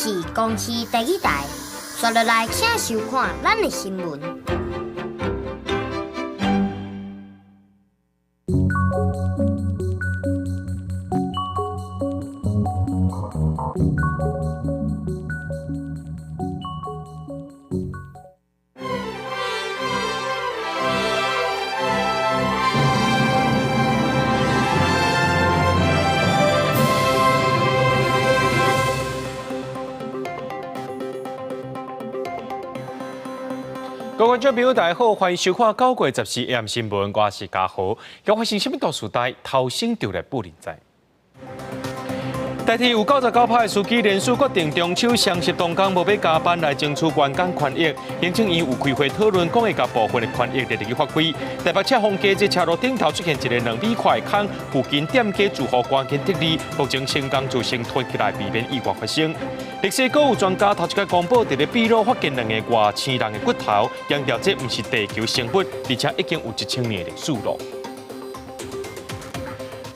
是公視第二台，刷落來請收看咱的新聞。各位觀眾朋友，大家好，歡迎收看9月14 AM 新聞，我是嘉豪。今發生什麼大事代？頭先就來報您知。台鐵有99%的司機連續決定中秋雙十當天無欲加班來爭取員工權益。行政院有開會討論，講會共部分的權益列入去法規。台北赤峰街這車路頂頭出現一個2米寬的空，附近店家住戶趕緊撤離，目前成功就先吞起來，避免意外發生。歷史閣有專家頭一擺公布，佇咧秘魯發現兩个外星人的骨頭，強調這毋是地球生物，而且已經有1000年的歷史囉。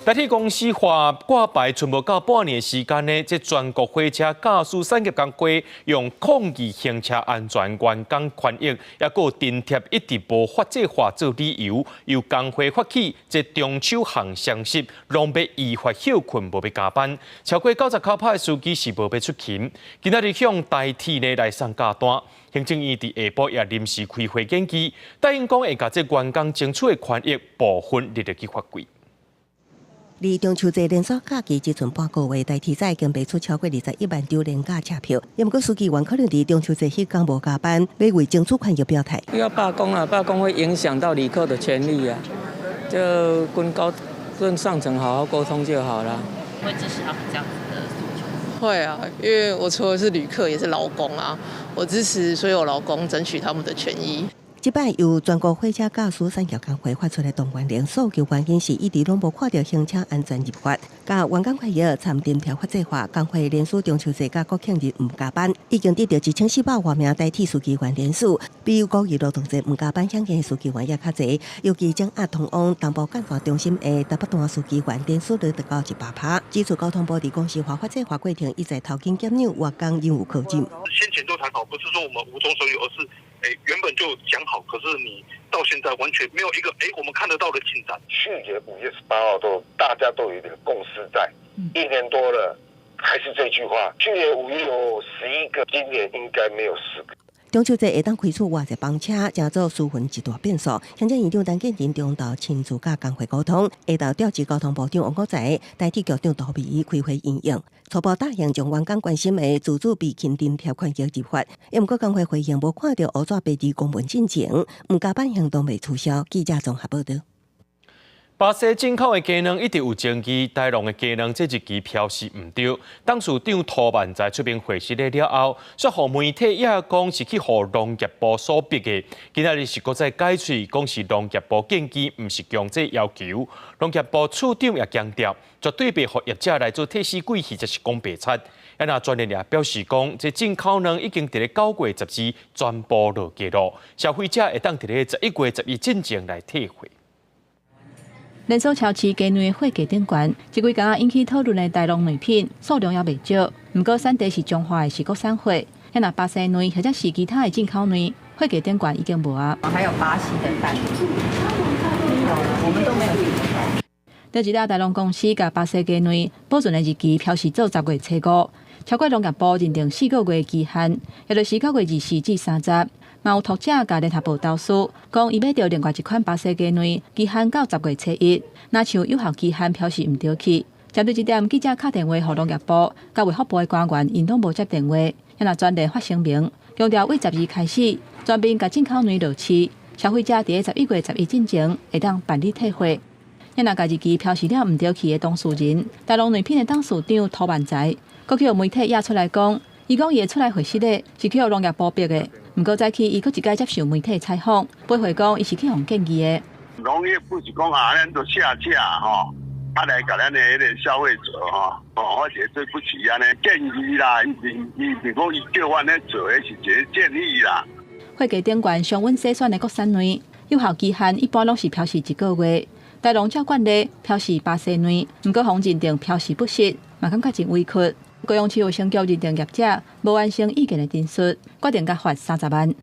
台鐵公司話掛牌，賰無夠半年時間呢，這全國火車駕駛產業工會用抗議行車安全、員工權益，抑閣有津貼一直無法制化做理由，由工會發起這中秋行雙十，攏欲依法歇睏，無欲加班。超過99%的司機是無欲出勤，今仔日向台鐵呢來送價單。行政院佇下晡也臨時開會研議，答應講會共這員工爭取的權益部分列入去法規。離中秋節連續假期只賰半個月，台鐵已經賣出超過21萬張連假車票。毋過司機員可能佇中秋節彼工無加班，欲為爭取權益表態。要罷工啊！罷工會影響到旅客的權利啊！就跟高跟上層好好溝通就好了。會支持他們這樣子的訴求？會啊，因為我除了是旅客，也是勞工啊，我支持所有勞工爭取他們的權益。這擺由全國火車駕駛產業工會發出的動員令，訴求原因是一直攏無看著行車安全立法，佮員工權益參津貼法制化，工會連續中秋節佮國慶日毋加班，已經得著1400外名台鐵司機員聯署，比五一勞動節毋加班響應的司機員也較濟，尤其掌握通往東部幹線中心的台北段司機員聯署率達到100%。指出交通部佇公司化法制化過程一再偷緊減量，員工仍有可進。先前都談好，不是說我們無中生有，而是原本就講好，可是你到現在完全沒有一個我們看得到的進展。去年5月18號都大家都有一點共識在，一年多了，還是這句話。去年5月有11個，今年應該沒有10個。中秋節會當開出偌濟班車，成做紓困一大變數。行政院長陳建仁中晝親自佮工會溝通，下晝調集交通部長王國材、台鐵局長杜眉開會因應，初步答應將員工關心的自主備勤津貼權益入法。毋過工會回應無看著烏紙白字公文進前，毋加班行動未取消。記者綜合報導。巴西進口的雞卵一直有爭議，大農的雞卵這日期標示毋對。董事長涂萬才出面回釋了後，煞予媒體也講是去予農業部所逼的。今仔日是閣再改喙，講是農業部建議，毋是強制要求。農業部處長也強調，絕對袂予業者來做替死鬼，或者是講白賊。啊，若專員也表示講，這進口卵已經佇咧9月12全部落架囉，消費者會當佇咧11月11進前來退貨。連鎖超市雞卵的貨架頂懸，這幾工引起討論的大農卵品數量也袂少。毋過產地是彰化的是國產貨，遐若巴西卵或者是其他的進口卵，貨架頂懸已經無啊。還有巴西的蛋，沒有，我們都沒有進口。第一家大農公司共巴西雞卵保存的日期標示做10月初5，超過農業部認定4個月期限，也就是9月24至30。嘛有讀者共聯合報投訴，講伊買著另外一款巴西雞卵，期限到10月初1，若像有效期限標示毋對去。針對這點，記者敲電話予農業部、佮衛福部的官員，𪜶攏無接電話。遐若專電發聲明，強調對12開始全面共進口卵落市，消費者佇咧11月11進前會當辦理退貨。遐若共日期標示了毋對去的當事人，大農卵品的董事長涂萬才，閣去予媒體掖出來講，伊講伊會出來回釋的，是去予農業部逼的。毋過早起，伊閣一擺接受媒體採訪，回回講伊是去予建議的。農業部是講啊，咱都下架吼，啊來共咱的彼个消費者吼，哦，我覺得對不起按呢建議啦，伊是講伊叫阮咧做的是一个建議啦。貨架頂懸上穩篩選的國產卵，有效期限一般攏是標示一個月。大農照慣例標示巴西卵，毋過予認定標示不實，嘛感覺真委屈。高雄市衛生局認定業者無完成意見的陳述，決定共罰30萬。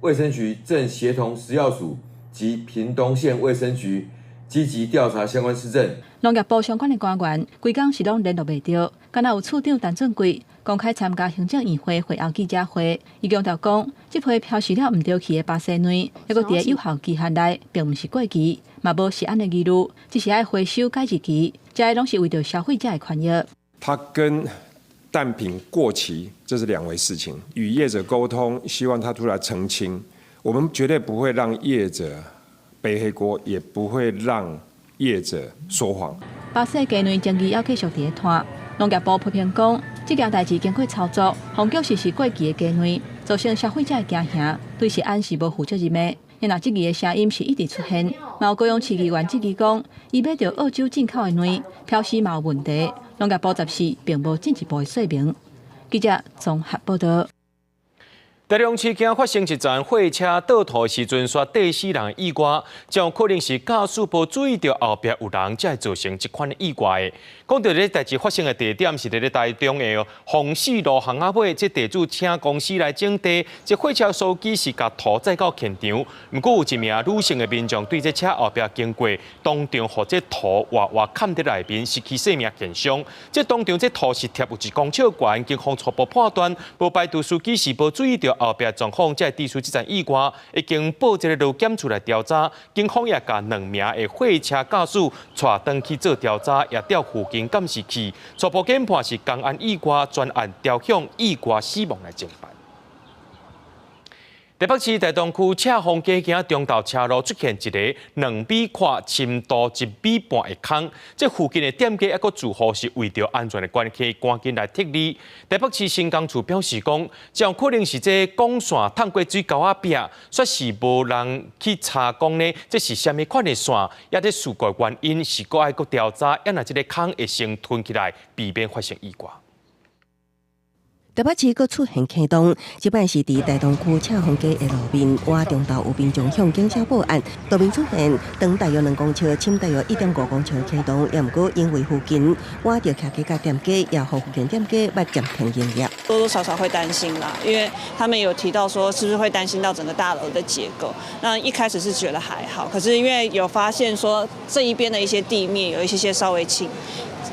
衛生局正協同食藥署及屏東縣衛生局積極調查相關事證。農業部相關的官員，規工是攏聯絡袂著，敢若有處長陳俊貴公開參加行政院會會後記者會，伊強調講，這批標示了毋著去的巴西卵，猶閣佇有效期限內，並毋是過期，嘛無食安的疑慮，只是愛回收改日期，這攏是為著消費者的權益。它跟蛋品過期這是兩回事情，與業者溝通，希望他出來澄清。我們絕對不會讓業者背黑鍋，也不會讓業者說謊。巴西雞卵爭議猶繼續佇咧拖，農業部批評講，這件代誌經過操作，予人視是過期的雞卵，造成消費者的驚嚇，對食安是無負責任的。若質疑的聲音是一直出現，嘛有高雄市議員質疑講，伊買著澳洲進口的卵，標示嘛有問題。農業部14並無進一步的說明。記者綜合報道。台中市今發生一場貨車倒塗的時陣，煞硩死人意外，真有可能是駕駛無注意著後壁有人，才會造成這款的意外的。講著這代誌發生的地點是佇咧台中的豐四路巷仔尾，這地主請公司來整地，這貨車司機是共土載到現場，毋過有一名女性的民眾對這車後壁經過，當場予這土活活崁佇內面，失去性命現象。這當場這土是貼有一公尺懸，警方初步判斷，無排除司機是無注意著後壁狀況，才會致使這場意外，已經報這个勞檢處來調查，警方也共兩名的貨車駕駛帶轉去做調查，也調附近監視器，初步研判是工安意外，專案調向意外死亡來偵辦。台北市大同區赤峰街仔中道車路出現一个2米寬、深度1.5米的空，這附近的店家抑閣住戶是為著安全的關係，趕緊來撤離。台北市城工處表示講，這有可能是這管線淌過水溝仔壁，煞是無人去查講呢，這是啥物款的線，抑這事故原因是閣愛閣調查，抑若這个空會先吞起來，避免發生意外。台北市閣出現坑洞，這擺是佇大同區赤峰街的路面，倚中晝有民眾向警察報案，路面出現長大約2公尺、深大約1.5公尺坑洞，也毋過因為附近倚著徛家佮店家，也予附近店家欲暫停營業。多多少少會擔心啦，因為他們有提到說，是不是會擔心到整個大樓的結構？那一開始是覺得還好，可是因為有發現說這一邊的一些地面有一些些稍微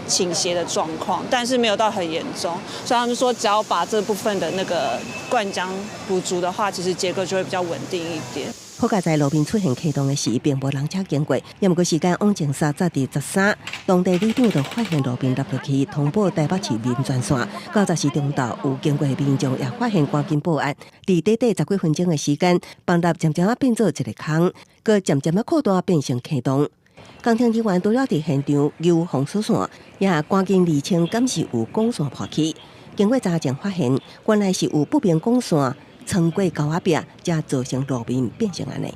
傾斜的狀況，但是沒有到很嚴重，所以他們說只要把這部分的那個灌漿補足的話，其實結構就會比較穩定一點。好佳哉路面出現坑洞的時，並無人車經過，也毋過時間往前煞早佇13，當地里長就發現路面凹落去，通報台北市民專線。到14中晝有經過的民眾也發現，趕緊報案。佇短短十幾分鐘的時間，崩塌漸漸仔變做一个空，閣漸漸仔擴大變成坑洞。工程人員除了佇現場救封鎖線，也趕緊釐清敢是有管線破去。經過查證發現，原來是有不明管線穿過溝仔壁，才造成路面變成按呢。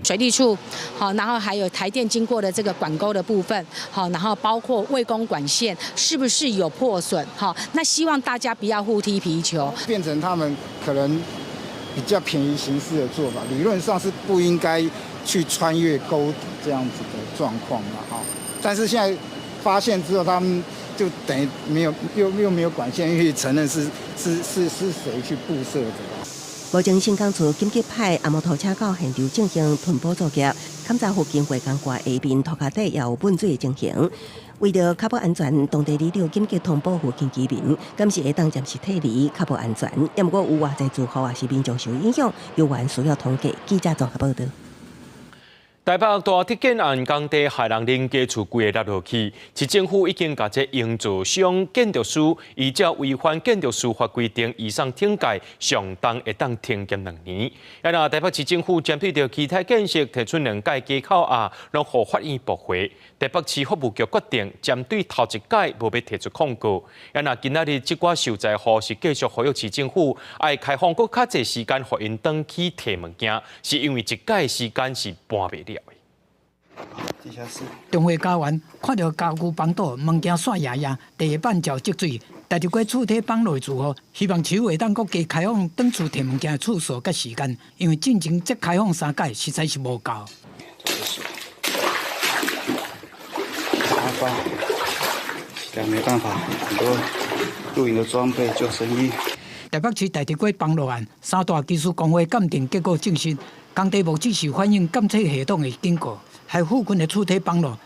水利處，好，然後還有台電經過的這個管溝的部分，好，然後包括衛工管線是不是有破損？好，那希望大家不要互踢皮球，變成他們可能比較便宜行事的做法，理論上是不應該去穿越溝底這樣子的狀況嘛，哈。但是現在發現之後，他們就等於沒有又沒有管線，願意承認是誰去佈設的。目前城工處緊急派阿摩托車到現場進行吞補作業，勘查附近過江掛下面塗跤底也有噴水的情形。為著確保安全，當地里長緊急通報附近居民，敢是會當暫時撤離，確保安全。也毋過有偌濟住戶抑是民眾受影響，有緣需要統計。記者綜合報道。台北大鐵建案工地害人鄰家厝規个凹落去，市政府已經共這營造商建築師依照違反建築師法規定，移送懲戒，上重會當停業2年。啊，若台北市政府針對著其他建設提出兩屆加口案，攏予法院駁回。台北市法務局決定針對頭一屆無欲提出抗告。啊，若今仔日這寡受災戶是繼續呼籲市政府愛開放閣較濟時間，予𪜶轉去提物件，是因為一屆時間是搬袂了。地下室。中華家園看著家具崩倒，物件散掖掖，地板就積水，但是過厝體崩落住戶，希望市府會當閣加開放轉厝提物件的次數佮時間，因為進前才開放三擺，實在是無夠。沙發，實在沒辦法，很多露營的裝備、救生衣。台北市大直街崩落案，三大技師公會鑑定結果證實，工地無只是反映監測系統的警告，害附近的厝體崩落。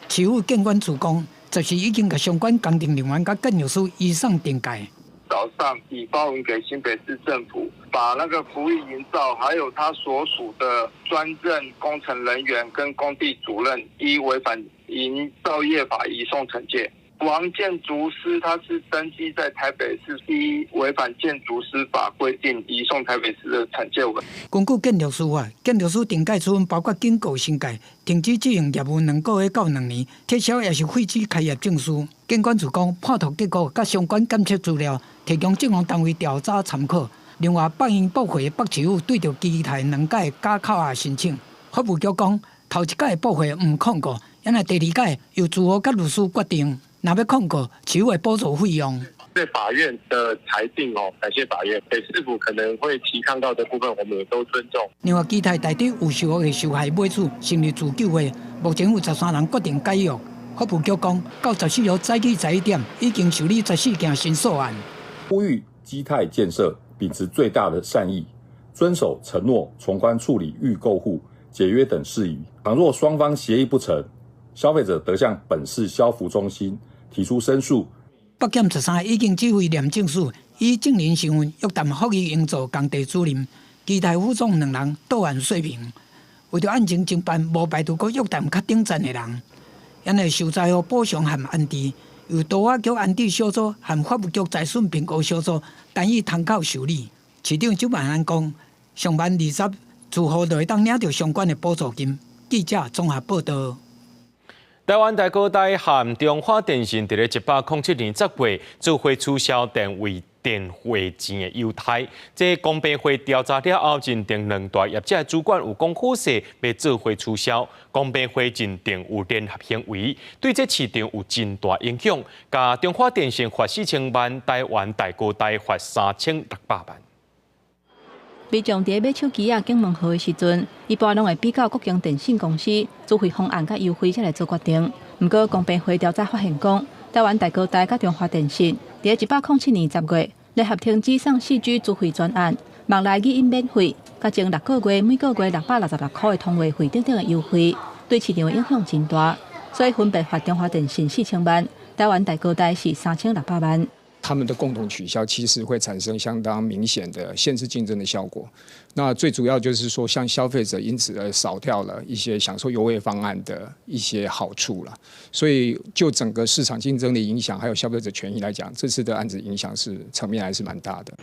市府建管處講，就是已經共相關工程人員佮建築師移送懲戒。早上已發文給新北市政府，把那個福義營造，還有他所屬的專任工程人員跟工地主任，依違反營造業法移送懲戒。王建築師他是登記在台北市，依違反建築師法規定移送台北市的懲戒文。根據建築師法，建築師懲戒處分包括警告申誡、停止執行業務2個月到2年，撤銷抑是廢止開業證書。建管處講，判讀結果佮相關檢測資料，提供政府單位調查參考。另外，北應駁回北市府對著基泰兩屆加扣押申請，法務局講，頭一屆駁回毋抗告，猶若第二屆由住戶佮律師決定。若欲抗告，市府會補助費用。對法院的裁定哦，感謝法院。北市府可能會提抗告的部分，我們也都尊重。另外，基泰台中有受的受害買主成立自救會，目前有13人決定解約。法務局講，到14號早起11點，已經受理14件申訴案。呼籲基泰建設秉持最大的善意，遵守承諾，從寬處理預購戶解約等事宜。倘若雙方協議不成，消費者得向本市消服中心提出申訴。北檢13已經指揮廉政署以證人身份約談福義營造工地主任、基泰副總兩人到案說明。為著案情偵辦，無排除閣約談較頂層的人。𪜶的受災戶補償和安置，由都發局安置小組和法務局財損評估小組單以窗口受理。市長周萬安講，上萬20住戶就會當領著相關的補助金。記者綜合報道。台灣大哥大和中華電信佇咧107年10月做伙取消電位電話錢的優待。這公平會調查了後，認定兩大業者主管有講好勢，欲做伙取消。公平會認定有聯合行為，對這市場有真大影響。共中華電信罰4000萬，台灣大哥大罰3600萬。民眾佇咧買手機仔揀門號的時陣，一般攏會比較各間電信公司資費方案佮優惠，才來做決定。毋過公平會調查發現講，台灣大哥大佮中華電信佇咧107年10月聯合停止送4G 資費專案，網內語音免費，佮前6個月每個月666塊的通話費等等的優惠，對市場的影響真大。所以分別罰中華電信4000萬，台灣大哥大是3600萬。他們的共同取消，其實會產生相當明顯的限制競爭的效果。那最主要就是說，像消費者因此而少掉了一些享受優惠方案的一些好處了。所以就整個市場競爭的影響，還有消費者權益來講，這次的案子影響是層面還是蠻大的。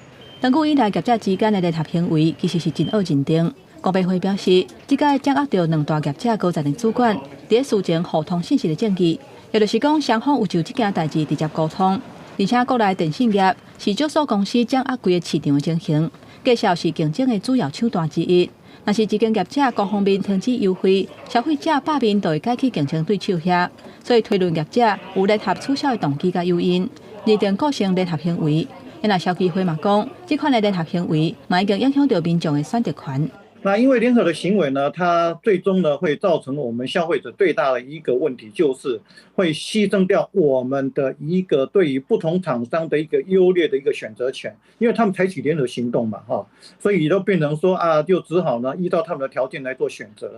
長久以來，業者之間的聯合行為其實是真惡認定。公平會表示，這屆掌握著兩大業者高層的主管，佇咧事前互通信息的證據，也就是講，雙方有就這件代誌直接溝通。而且國內電信業是少數公司掌握規个市場的情形，價數是競爭的主要手段之一。若是一間業者各方面停止優惠，消費者百面就會改去競爭對手遐，所以推論業者有聯合取消的動機佮誘因，認定構成聯合行為。若消基會嘛講，這款的聯合行為嘛已經影響著民眾的選擇權。那因為聯合的行為呢，它最終呢會造成我們消費者最大的一個問題，就是會犧牲掉我們的一個對於不同廠商的一個優劣的一個選擇權，因為他們採取聯合行動嘛，哈，所以都變成說啊，就只好呢依照他們的條件來做選擇。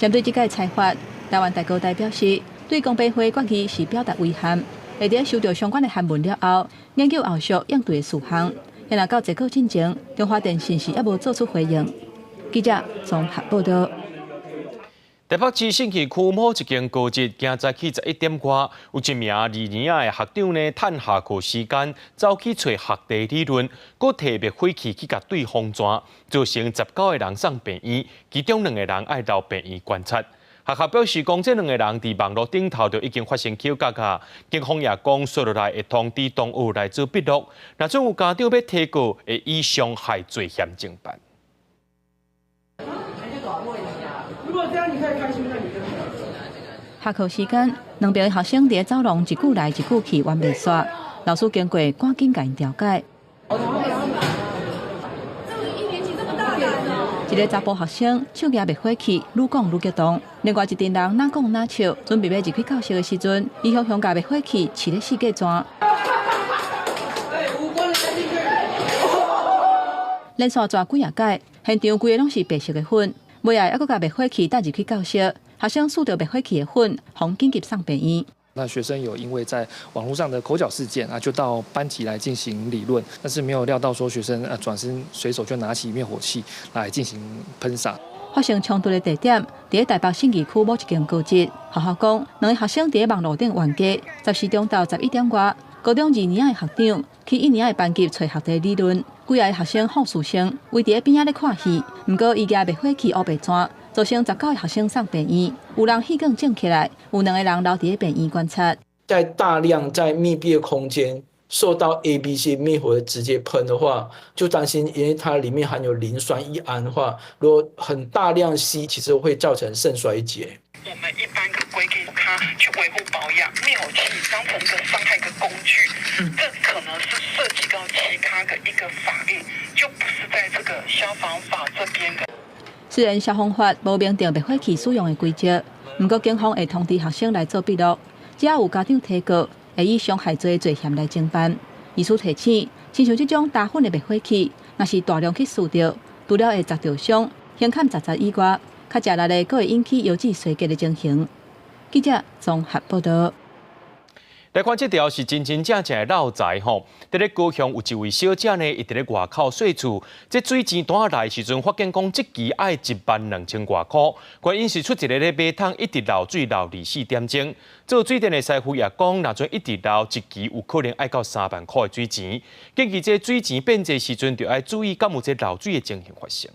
針對這個裁罰，台灣大哥大表示，對公平會決議是表達遺憾，會佇收到相關的函文了後，研究後續應對的事項。若到結果進前，中華電信是猶無做出回應。記者綜合報道。台北市信義區某一間高職，今早起11點外，有一名2年仔的學長呢，趁下課時間走去揣學弟理論，閣提滅火器去共對方跩，造成19個人送病院，其中兩個人愛留病院觀察。學校表示講，這兩個人佇網路頂頭就已經發生口角啊。警方也講，紲落來會通知同學來做筆錄。若準有家長欲提告，會以傷害罪嫌偵辦。如果這樣你可以開心，那你就。下課時間，兩邊學生佇走廊一句來一句去玩袂煞，老師經過趕緊共𪜶調解。一個查埔學生手舉滅火器，愈講愈激動。另外一陣人若講若笑，準備欲入去教室的時陣，伊雄雄共滅火器飼咧四界轉。連續逝幾仔擺，現場規个攏是白色的粉，尾仔猶閣共滅火器帶入去救熄，學生嗅著滅火器的粉，予緊急送病院。那學生有因為在網絡上的口角事件啊，就到班級來進行理論，但是沒有料到說學生啊轉身隨手就拿起滅火器來進行噴灑。發生衝突的地點佇咧台北信義區某一間高職學校，講兩个學生佇咧網路頂冤家，14中晝11點外，高中二年級的學長去一年級的班級揣學弟理論，幾个學生好事生圍佇咧邊仔咧看戲，毋過伊舉滅火器烏白鑽，造成19个學生送病院，有人氣管腫起來，有兩個人留佇咧病院觀察。在大量在密閉的空間受到 A、B、C 滅火直接噴的話，就擔心，因為它裡面含有磷酸一銨的話，如果很大量吸，其實會造成腎衰竭。我們一般的規定，它去維護保養滅火器當成一個傷害的工具，這可能是涉及到其他的一個法律，就不是在這個消防法這邊的。雖然消防法無明定滅火器使用的規則，毋過警方會通知學生來做筆錄，只要有家長提告，會以傷害罪罪嫌來偵辦。醫師提醒，親像這種焦粉的滅火器，若是大量去嗅著，除了會砸著傷，胸坎砸砸以外，較食力的，閣會引起腰子衰竭的情形。記者綜合報道。來看這條是真真正正的漏財吼！佇咧高雄有一位小姐呢，伊佇咧外口洗厝，這水錢單來的時陣，發現講這期愛1萬2千外箍，原因是出一个咧馬桶一直漏水漏24點鐘。做水電的師傅也講，若準一直漏，一期有可能愛到3萬箍的水錢。建議這水錢變濟時陣，就愛注意敢有這漏水的情形發生。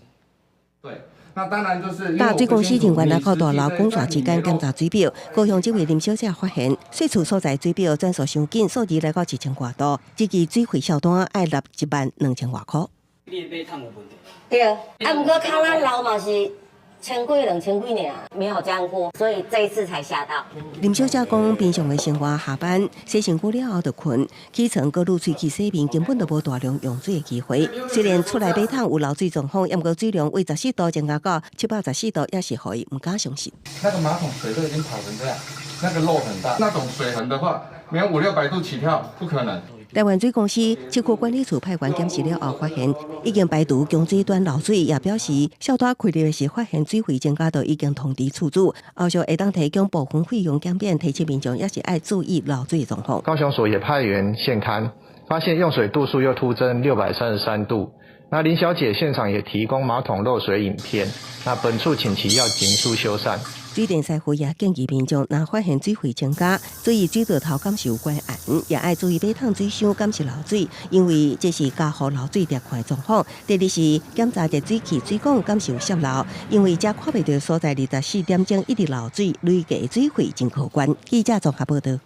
對。那當然就是大水公司人員來到大樓工作期間檢查水表，高雄這位林小姐發現，洗厝所在水表轉數傷緊，數字來到1000外度，這期水費賬單愛納1萬2千外箍。你的馬桶有問題？對，啊，毋過較咱漏嘛是千幾兩千幾爾，沒有這樣過，所以這一次才嚇到。林小姐講，平常的生活下班洗身軀了後就睏，起床閣擼喙齒洗面，根本就無大量用水的機會。雖然厝內馬桶有漏水狀況，毋過水量為14度增加到714度，也是予伊毋敢相信。那個馬桶水都已經跑成這樣，那個漏很大，那種水痕的話，沒有五六百度起跳，不可能。台灣水公司七區管理處派員檢視了後，發現已經排除供水端漏水，也表示小單開立的時發現水費增加，就已經通知厝主，後續會當提供部分費用減免，提醒民眾也是愛注意漏水狀況。高雄所也派員現勘，發現用水度數又突增633度。那林小姐現場也提供馬桶漏水影片，那本處請其要盡速修繕。水電師傅也建議民眾，若發現水費增加，注意水道頭敢是有關案，也愛注意馬桶水箱敢是漏水，因為這是加予漏水疊款的狀況。第二是檢查熱水器水管敢是有洩漏，因為這看袂著所在24點鐘一直漏水，累計水費真可觀。記者綜合報道。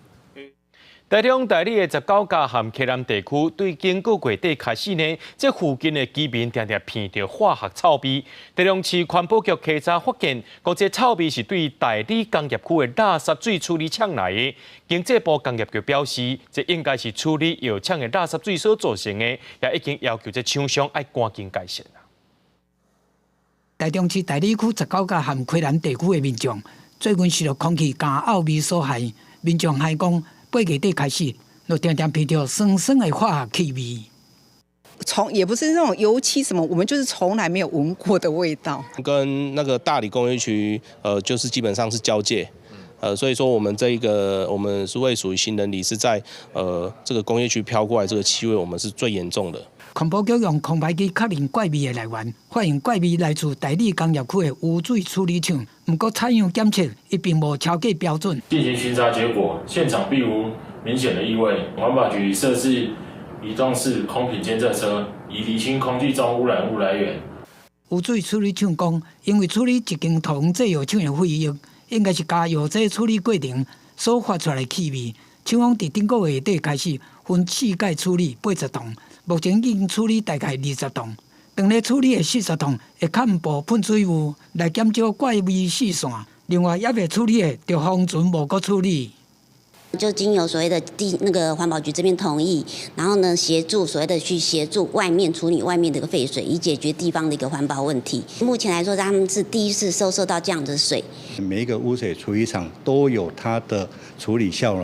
台中大里的19甲和溪南地區，對經個月底開始呢，這附近的居民定定鼻著化學臭味。台中市環保局稽查發現，講這臭味是對大里工業區的垃圾水處理廠來的。經濟部工業局表示，這應該是處理藥廠的垃圾水所造成的，也已經要求這廠商愛趕緊改善。台中市大里區19甲和溪南地區的民眾，最近受著空氣含漚味所害，民眾還講，8月底開始，就定定鼻著酸酸的化學氣味。從也不是那種油漆什麼，我們就是從來沒有聞過的味道。跟那個大里工業區，就是基本上是交界，所以說我們這一個我們是位屬於興仁里，是在這個工業區飄過來這個氣味，我們是最嚴重的。環保局用空排機確認怪味的來源，發現怪味來自大里工業區的污水處理廠。毋過採樣檢測，伊並無超過標準。進行巡查結果，現場並無明顯的異味。環保局設置移動式空品監測車，以釐清空氣中污染物來源。污水處理廠講，因為處理一間桃園製藥廠的廢液，應該是加藥劑處理過程所發出來的氣味。廠方佇頂個月底開始分四擺處理80桶，目前已經處理大概20桶。當咧處理的40桶會崁部噴水霧來減少怪味四散。另外，猶未處理的就封存無閣處理。就經由所謂的地那個環保局這邊同意，然後呢協助所謂的去協助外面處理外面這個廢水，以解決地方的一個環保問題。目前來說，他們是第一次收受到這樣的水。每一個污水處理廠都有它的處理效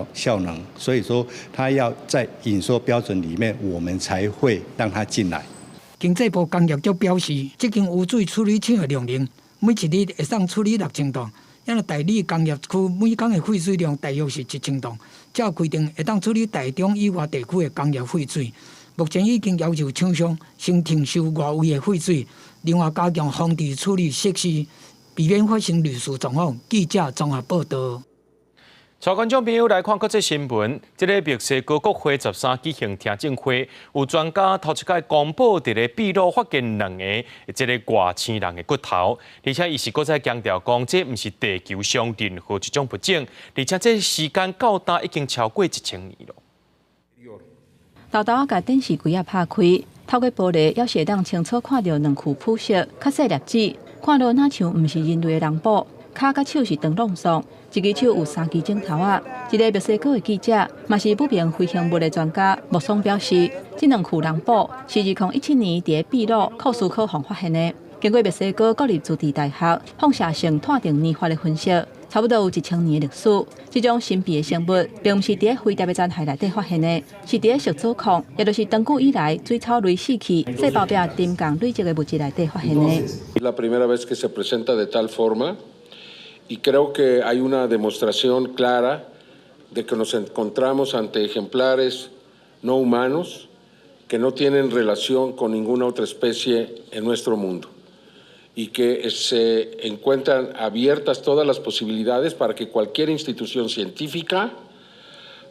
能，所以說它要在隱縮標準裡面，我們才會讓它進來。經濟部工業局表示，這間污水處理廠的量能每一日會當處理6000噸，抑若大里工業區每工的廢水量大約是1000噸，照規定會當處理台中以外地區的工業廢水。目前已經要求廠商先停收外圍的廢水，另外加強防治處理設施，避免發生類似狀況。記者綜合報導。帶觀眾朋友來看國際新聞，這个墨西哥國會13舉行聽證會，有專家頭一擺公布佇咧秘魯發現兩个這个外星人的骨頭，而且伊是閣再強調講，這毋是地球上任何一種物種，而且這時間到今已經超過1000年了。沓沓仔共電視櫃仔拍開，透過玻璃，猶是會當清楚看著兩塊膚色較細粒子，看落若像毋是人類的人脯，跤佮手是長攏爽，一支手有三支指頭仔。一个墨西哥的記者，嘛是不明飛行物的專家，莫桑表示，這兩塊人脯是2017年佇秘魯庫斯科方發現的。經過墨西哥國立自治大學放射性碳定年法的分析，差不多有1000年的歷史。這種神秘的生物，並毋是佇廢掉的殘骸內底發現的，是佇石藻礦，也就是長久以來水草類死去、細胞壁沉降累積的物質內底發現的。 La primera vez que se presenta de tal forma y creo que hay una demostración clara de que nos encontramos ante ejemplares no humanos que no tienen relación con ninguna otra especie en nuestro mundo y que se encuentran abiertas todas las posibilidades para que cualquier institución científica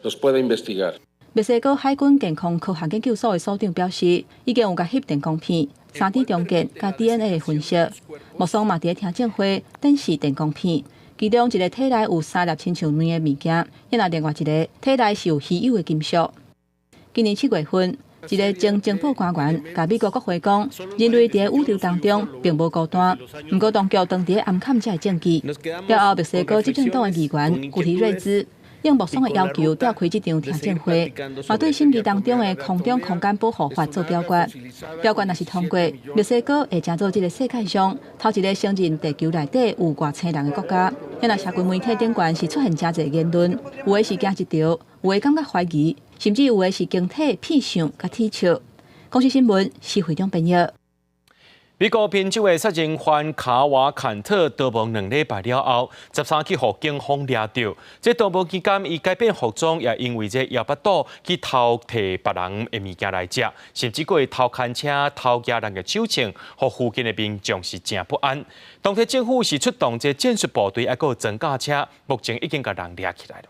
los pueda investigar. 墨西哥海軍健康科學研究所的所長表示，已經有共翕電光片、3D 重建佮 DNA 的分析。莫桑嘛佇聽證會展示電光片，其中一个體內有三粒親像卵的物件，抑若另外一个體內是有稀有的金屬。今年7月份，一个前情報官員共美國國會講，人類佇宇宙當中並無孤單，毋過當局當佇暗崁這个證據。了後，墨西哥執政黨的議員古提瑞茲應莫桑的要求召開這場聽證會，嘛對審議當中的空中空間保護法做表決。表決若是通過，墨西哥會成做這个世界上頭一个承認地球內底有外星人的國家。遐若社群媒體頂懸是出現誠濟言論，有的是驚一趒，有的感覺懷疑，甚至有的是驚體騙相佮恥笑。公視新聞施會長編譯。美國賓州的殺人犯卡瓦坎特逃亡2禮拜了後，13去予警方掠著。這逃亡期間，伊改變服裝，也因為這枵腹肚去偷提別人的物件來食，甚至閣會偷牽車、偷夯人的手槍，予附近的民眾是誠不安。當地政府是出動這戰術部隊，還閣裝甲車，目前已經共人掠起來了。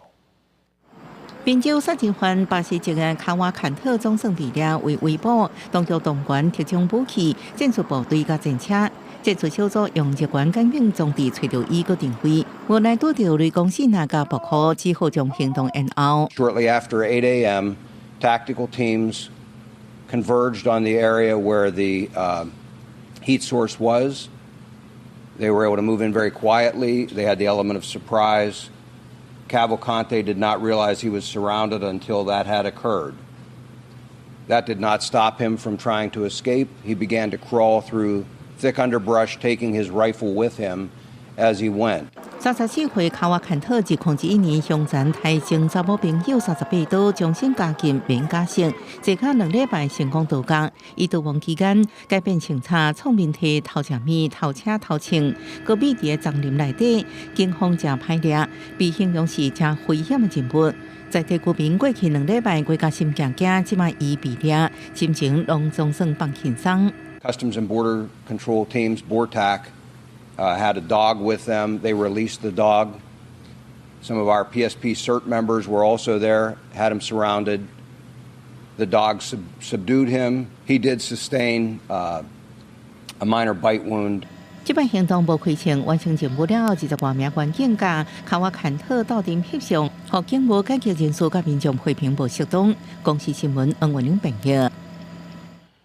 賓州殺人犯巴西籍的卡瓦坎特總算被掠為圍捕，當局動員特種武器、戰術部隊佮戰車，戰術小組用熱源感應裝置揣著伊閣定位，無奈拄著雷公爍爁佮暴雨，只好將行動延後。 Shortly after 8 a.m., tactical teams converged on the area where the heat source was. They were able to move in very quietly. They had the element of surprise. Cavalcante did not realize he was surrounded until that had occurred. That did not stop him from trying to escape. He began to crawl through thick underbrush, taking his rifle with him as he went. 34歲卡瓦坎特2001年兇殘台前查某朋友38刀，終身監禁免假釋，坐卡2禮拜成功逃獄。伊逃亡期間改變穿插，創面體偷食物、偷車、偷槍，閣秘佇叢林內底，警方誠歹掠，被形容是誠危險的人物。在地居民過去2禮拜規家心驚驚，這擺伊被掠，心情攏總算放輕鬆。 Customs and Border Control teams, BORTAC, had a dog with them. They released the dog. Some of our PSP CERT members were also there, had him surrounded. The dog subdued him. He did sustain a minor bite wound. 這擺行動無開槍，完成任務了後，20外名員警佮卡瓦坎特鬥陣翕相，予警務改革人士佮民眾批評無適當。公視新聞黃文玲編譯。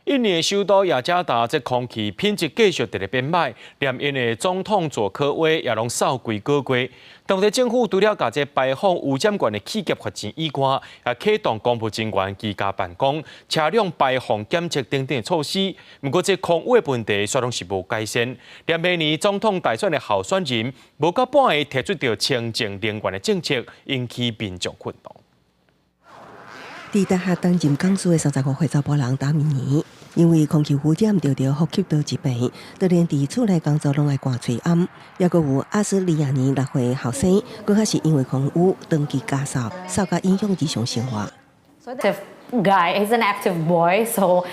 印尼首都雅加達這空氣品質繼續佇咧變䆀，連𪜶的總統佐科威也攏嗽規個月。當地政府除了共這排放污染源的企業罰錢以外，也啟動公務人員居家辦公、車輛排放檢測等等措施。毋過這空污的問題煞攏是無改善。連明年總統大選的候選人無夠半个提出著清淨能源的政策，引起民眾憤怒。佇大學擔任講師的35歲查埔人達米尼，因為空氣污染著著呼吸道疾病，就連佇厝內工作攏愛關喙罨。抑閣有阿斯利亞尼6歲後生，閣較是因為空污長期咳嗽，嗽甲影響日常生活。 Guy, he's an active boy, so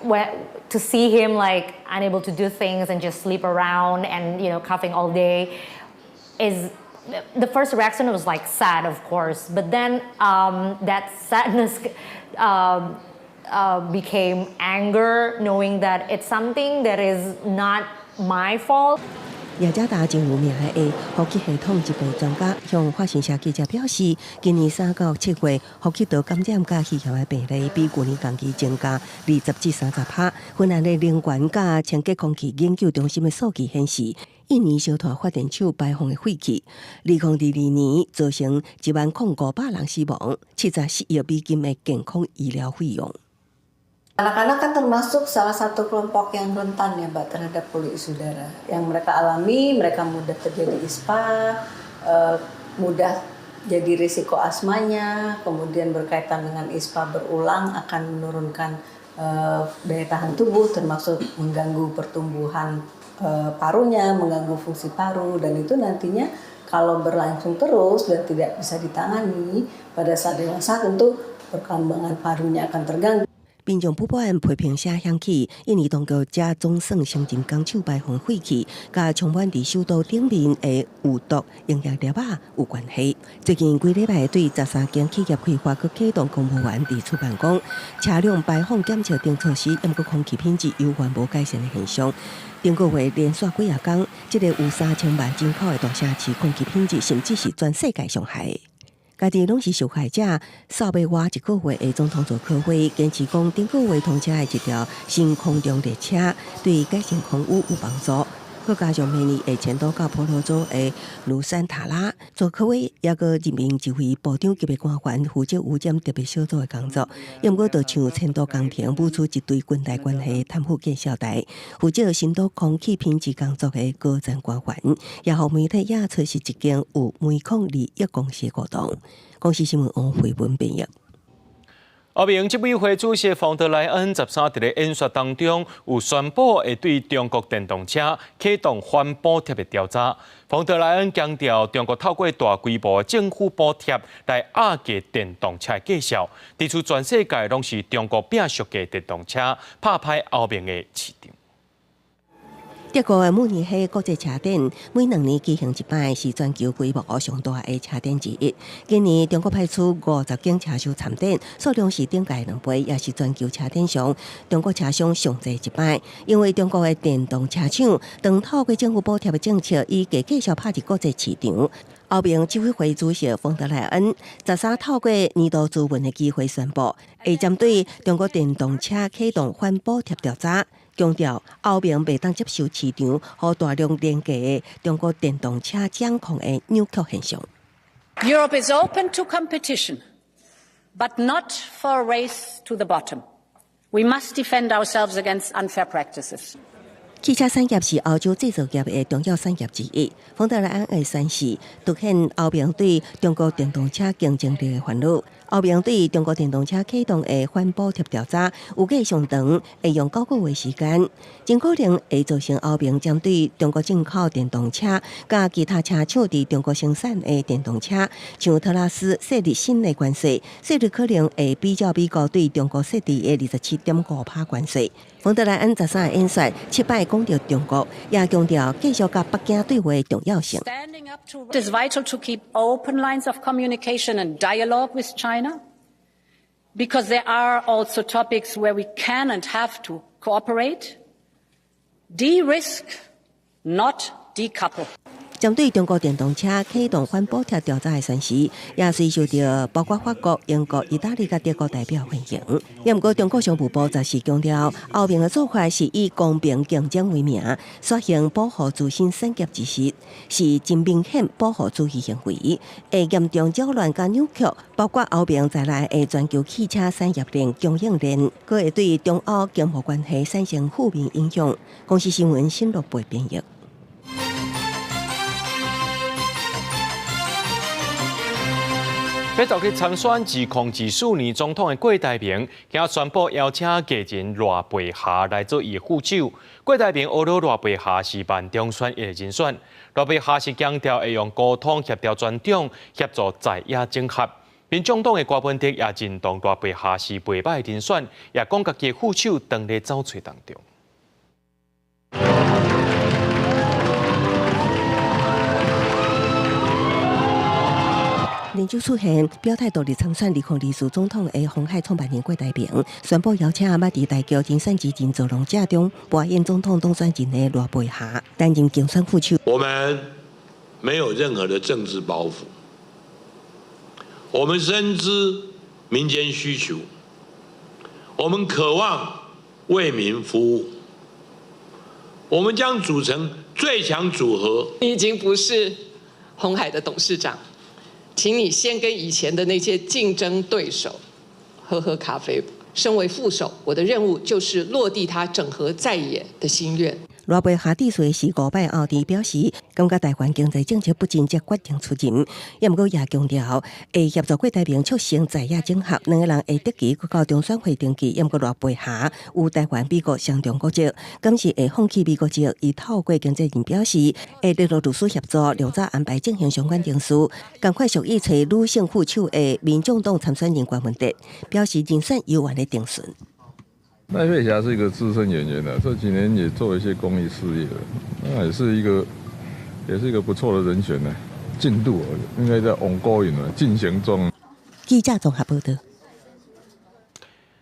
when to see him like unable to do things and just sleep around and coughing all day is the first reaction was like sad, of course, but then that sadness became anger, knowing that it's something that is not my fault. 雅加達真有名的呼吸系統疾病專家向法新社記者表示，今年3到7月，呼吸道感染佮肺炎的病例比舊年同期增加20至30趴。芬蘭的能源佮清潔空氣研究中心的數據顯示，印尼燒炭發電廠排放的廢氣，2022年造成1萬零500人死亡，74億美金的健康醫療費用。 Anak-anak kan termasuk salah satu kelompok yang rentan ya Mbak terhadap polusi udara. Yang mereka alami, mereka mudah terjadi ISPA, mudah jadi risiko asmanya, kemudian berkaitan dengan ISPA berulang akan menurunkan daya tahan tubuh, termasuk mengganggu pertumbuhan parunya, mengganggu fungsi paru, dan itu nantinya kalau berlangsung terus dan tidak bisa ditangani pada saat dewasa tentu perkembangan parunya akan terganggu. 民眾普遍批評聲響起，印尼當局才總算承認工廠排放廢氣，佮充滿佇首都頂面的有毒營養粒仔有關係。最近幾禮拜對13間企業開罰，閣啟動公務員佇厝辦公、車輛排放檢測等措施，毋過空氣品質猶原無改善的現象。頂個月連續幾仔工，這個有3000萬人口的大城市空氣品質，甚至是全世界上害。家己攏是受害者，掃欲倚一個月的總統佐科威堅持講，頂個月通車的一條新空中列車對改善空污有幫助。閣加上明年會遷都到婆羅洲的努山塔拉，佐科威抑閣任命一位部長級的官員負責污染特別小組的工作。毋過，就像遷都工程舞出一堆裙帶關係貪腐見笑台，負責新都空氣品質工作的高層官員，也予媒體揭出是一間有煤礦利益公司的活動。公視新聞王慧文編譯。歐盟執委會主席馮德萊恩13佇咧演說當中，有宣布會對中國電動車啟動反補貼的調查。馮德萊恩強調，中國透過大規模政府補貼來壓低電動車價數，指出全世界攏是中國拚俗價電動車拍歹歐盟的市場。德國的慕尼黑國際車展每2年舉行一擺，是全球規模上大的車展之一。今年中國派出50間車手參展，數量是頂屆2倍，也是全球車展上中國車商上濟一擺。因為中國的電動車廠當透過政府補貼的政策，以低價數拍入國際市場。歐盟執委會主席馮德萊恩13透過年度諮詢的機會宣布，會針對中國電動車啟動反補貼調查。強調歐盟袂當接受市場予大量廉價的中國電動車掌控的扭曲現象。 Europe is open to competition, but not for a race to the bottom. We must defend ourselves against unfair practices. 汽車產業是歐洲製造業的重要產業之一。馮德萊恩的宣示，凸顯歐盟對中國電動車競爭力的煩惱。歐盟對中國電動車啟動的反補貼調查，預計上長會用9個月時間，真可能會造成歐盟針對中國進口電動車，佮其他車廠佇中國生產的電動車，像托拉斯設立新的關稅，稅率可能會比照美國對中國設置的27.5趴關稅。馮德萊恩13演說七擺講著中國，也強調繼續佮北京對話的重要性。 It is vital to keep open lines of communication and dialogue with China, because there are also topics where we can and have to cooperate. De-risk, not decouple. 針對中國電動車啟動反補貼調查的宣示，也隨受著包括法國、英國、意大利佮德國代表歡迎。也毋過，中國商務部14強調，歐盟的做法是以公平競爭為名，實行保護自身產業之實，是真明顯保護主義行為，會嚴重擾亂佮扭曲包括歐盟在內的全球汽車產業鏈供應鏈，閣會對中歐經貿關係產生負面影響。公視新聞新樂貝編譯。欲獨立參選2024年總統的郭台銘，今宣布邀請藝人賴佩霞來做伊的副手。郭台銘呵咾賴佩霞是萬中選一的人選。賴佩霞是強調會用溝通協調全黨，協助在野整合。民眾黨的郭文哲也認同賴佩霞是袂䆀的人選，也講家己的副手當咧走揣當中。連續出現表態獨立參選2024總統的鴻海創辦人郭台銘宣布邀請捌佇大橋人選之人造浪者中扮演總統當選人的賴佩霞擔任競選副手。我們沒有任何的政治包袱，我們深知民間需求，我們渴望為民服務，我們將組成最強組合。你已經不是鴻海的董事長。請你先跟以前的那些競爭對手喝喝咖啡。身為副手，我的任務就是落地他整合在野的心願。賴佩霞致辭時五擺後，佇表示，感覺台灣經濟政策不盡則決定出任，也毋過也強調會協助郭台銘促成在野整合，兩個人會得期到中選會登記。也毋過賴佩霞有台灣美國雙重國籍，敢是會放棄美國籍？伊透過經紀人表示，會聯絡律師協助，量早安排進行相關程序。仝款屬意揣女性副手的民眾黨參選人郭文哲表示，人選猶原咧定順。賴佩霞是一個資深演員啦，這幾年也做一些公益事業，那也是一個不錯的人選呢。進度應該在 ongoing 進行中。記者綜合報導。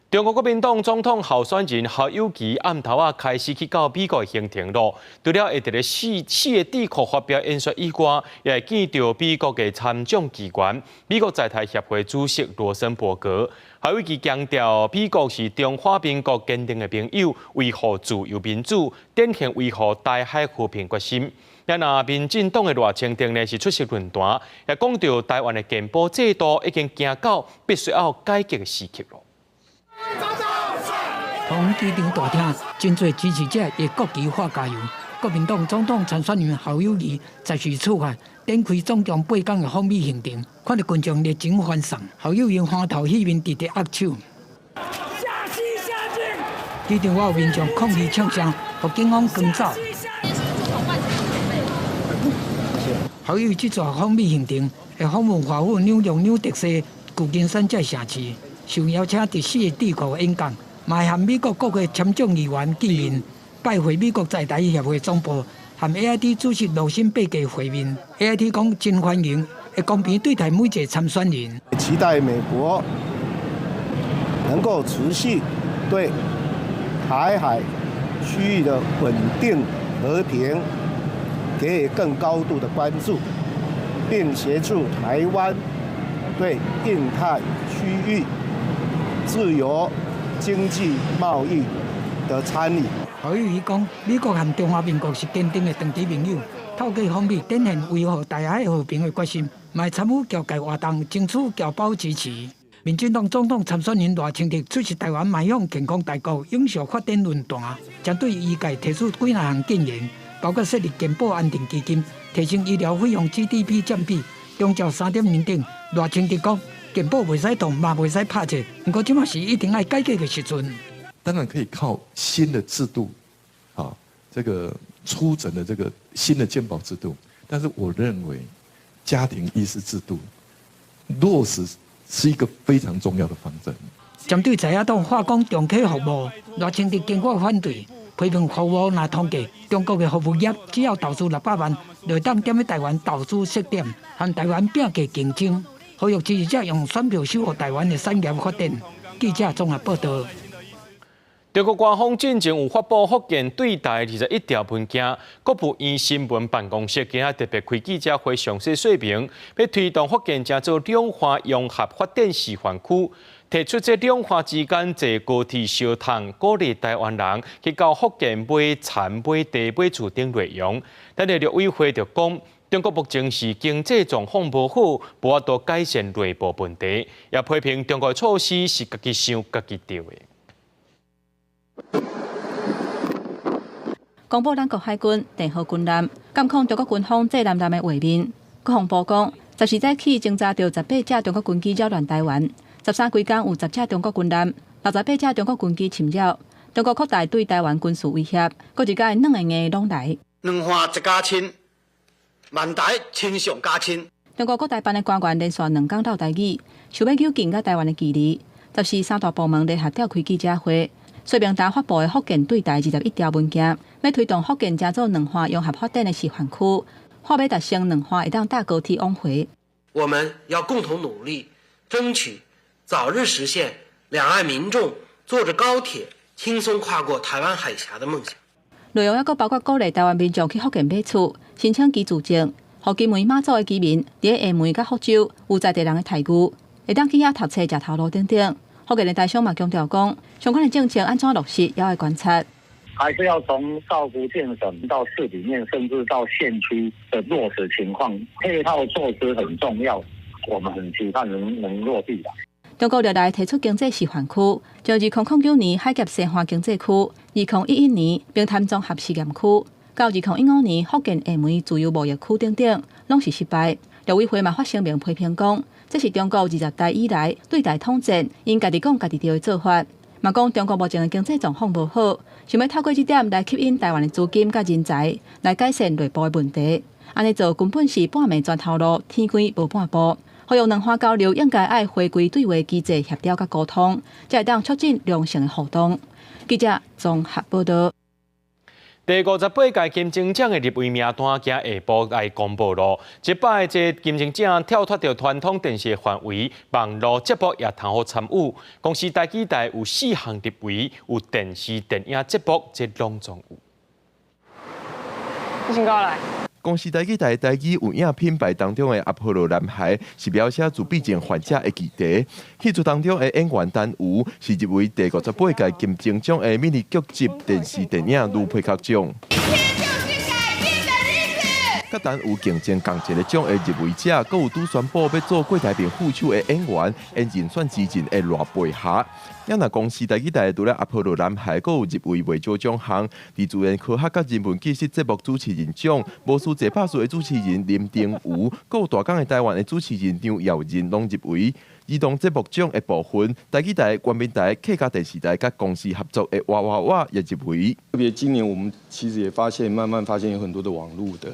中國國民黨總統候選人侯友宜暗頭仔開始去到美國行程咯，除了會佇咧四個智庫發表演說以外，也會見著美國的參眾議員、美國在台協會主席羅森伯格。侯友宜強調，美國是中華民國堅定的朋友，維護自由民主，展現維護台海和平決心。若民進黨的賴清德呢是出席論壇，也講著台灣的健保制度已經行到必須要改革的時刻咯。桃園機場大廳，真濟支持者會國旗喊加油。國民黨總統參選人侯友宜十四出發，展開總共8工的訪美行程，看著群眾熱情歡送。侯友宜歡頭戲面直直握手。下機場外有民眾抗議唱聲，予警方趕走。侯友宜這逝訪美行程會訪問華府、紐約、紐澤西、舊金山這城市，受邀請佇四個智庫演講。嘛會和美國國會參眾議員見面，拜會美國在台協會總部，和 AIT 主席羅森伯格會面。AIT 講真歡迎，會公平對待每一個參選人。期待美國能夠持續對台海區域的穩定和平給予更高度的關注，並協助台灣對印太區域自由經濟貿易的參與。侯友宜講，美國和中華民國是堅定的長期盟友，透過訪美展現維護台海和平的決心，嘛會參與僑界活動，爭取僑胞支持。民進黨總統參選人賴清德出席台灣邁向健康大國永續發展論壇，針對醫界提出幾若項建言，包括設立健保安定基金、提升醫療費用 GDP 佔比、長照3.0等。賴清德講，健保袂使動，嘛袂使拍折，毋過這馬是一定愛改革的時陣。當然可以靠新的制度，啊，這個初診的這個新的健保制度，但是我認為家庭醫師制度落實是一個非常重要的方針。針對在野黨化工重啟服務，賴清德堅決反對，批評服務若通過，中國的服務業只要投資600萬，就會當踮咧台灣投資設點，和台灣拼價競爭。呼籲支持者用選票守護台灣的產業發展。記者綜合報道。中國官方進前有發布福建對台21條文件，國務院新聞辦公室今仔特別開記者會，詳細說明，欲推動福建成做兩岸融合發展示範區，提出這兩岸之間坐高鐵相通，鼓勵台灣人去到福建買田、買地、買厝等內容。但是陸委會就講，中國目前是經濟狀況無好，無法度改善內部問題，也批評中國措施是家己想、家己著的。公布咱國海軍鄭和軍艦監控中國軍方這艦艦的畫面。國防部講， 14早起偵查著18架中國軍機擾亂臺灣，13規工有10架中國軍艦、68架中國軍機侵擾，中國擴大對臺灣軍事威脅，閣一改軟的硬攏來。兩岸一家親，萬台親像家親。中國國台辦的官員連續兩工落台語，想欲扭近佮臺灣的距離。14三大部門聯合召開記者會，說明今發布的福建對台21條文件，欲推動福建成做兩岸融合發展的示範區，話欲達成兩岸會當搭高鐵往回。我們要共同努力，爭取早日實現兩岸民眾坐著高鐵輕鬆跨過臺灣海峽的夢想。內容猶閣包括鼓勵臺灣民眾去福建買厝、申請居住證，予金門馬祖的居民佇廈門佮福州有在地人的待遇，會當去遐讀冊、食頭路等等。福建的台商嘛強調講，相關的政策按怎落實，猶愛觀察。還是要從到福建省到市裡面，甚至到縣區的落實情況，配套措施很重要，我們很期盼能落地啦。中國歷來提出經濟示範區，將2009年海峽西岸經濟區，2011年平潭綜合試驗區，到2015年福建廈門自由貿易區等等，攏是失敗。陸委會嘛發聲明批評講，這是中國二十代以來對台統戰，𪜶家己講家己著的做法。嘛講中國目前的經濟狀況無好，想欲透過這點來吸引臺灣的資金佮人才，來改善內部的問題。按呢做根本是半暝鑽頭路，天光無半步。呼籲兩岸交流應該愛回歸對話機制協調佮溝通，才會當促進良性的互動。記者綜合報導。第58屆金鐘獎的入圍名單今下晡來公布囉。這擺這金鐘獎跳脫著傳統電視範圍，網路節目也通好參與。公視台語台有四項入圍，有電視、電影節目，這攏總有。你先過來。公視台語台台語有影品牌當中的阿波羅男孩是描寫自閉症患者的議題。戲劇當中的演員陳吳是入圍第五十八屆金鐘獎的迷你劇集電視電影女配角獎。佮陳吳競爭仝一個獎的入圍者，閣有拄宣布欲做郭台銘副手的演員，演人選之人的賴佩霞。也若公視台語台除了阿波羅男孩，閣有入圍袂少獎項。佇自然科學佮人文紀實節目主持人獎，無輸這拍數的主持人林定吳，閣有大港的台灣的主持人張耀仁攏入圍。兒童節目獎的部分，台語台、原民台、客家電視台佮公視合作的哇哇哇也入圍。特別今年我們其實也發現，慢慢發現有很多的網路的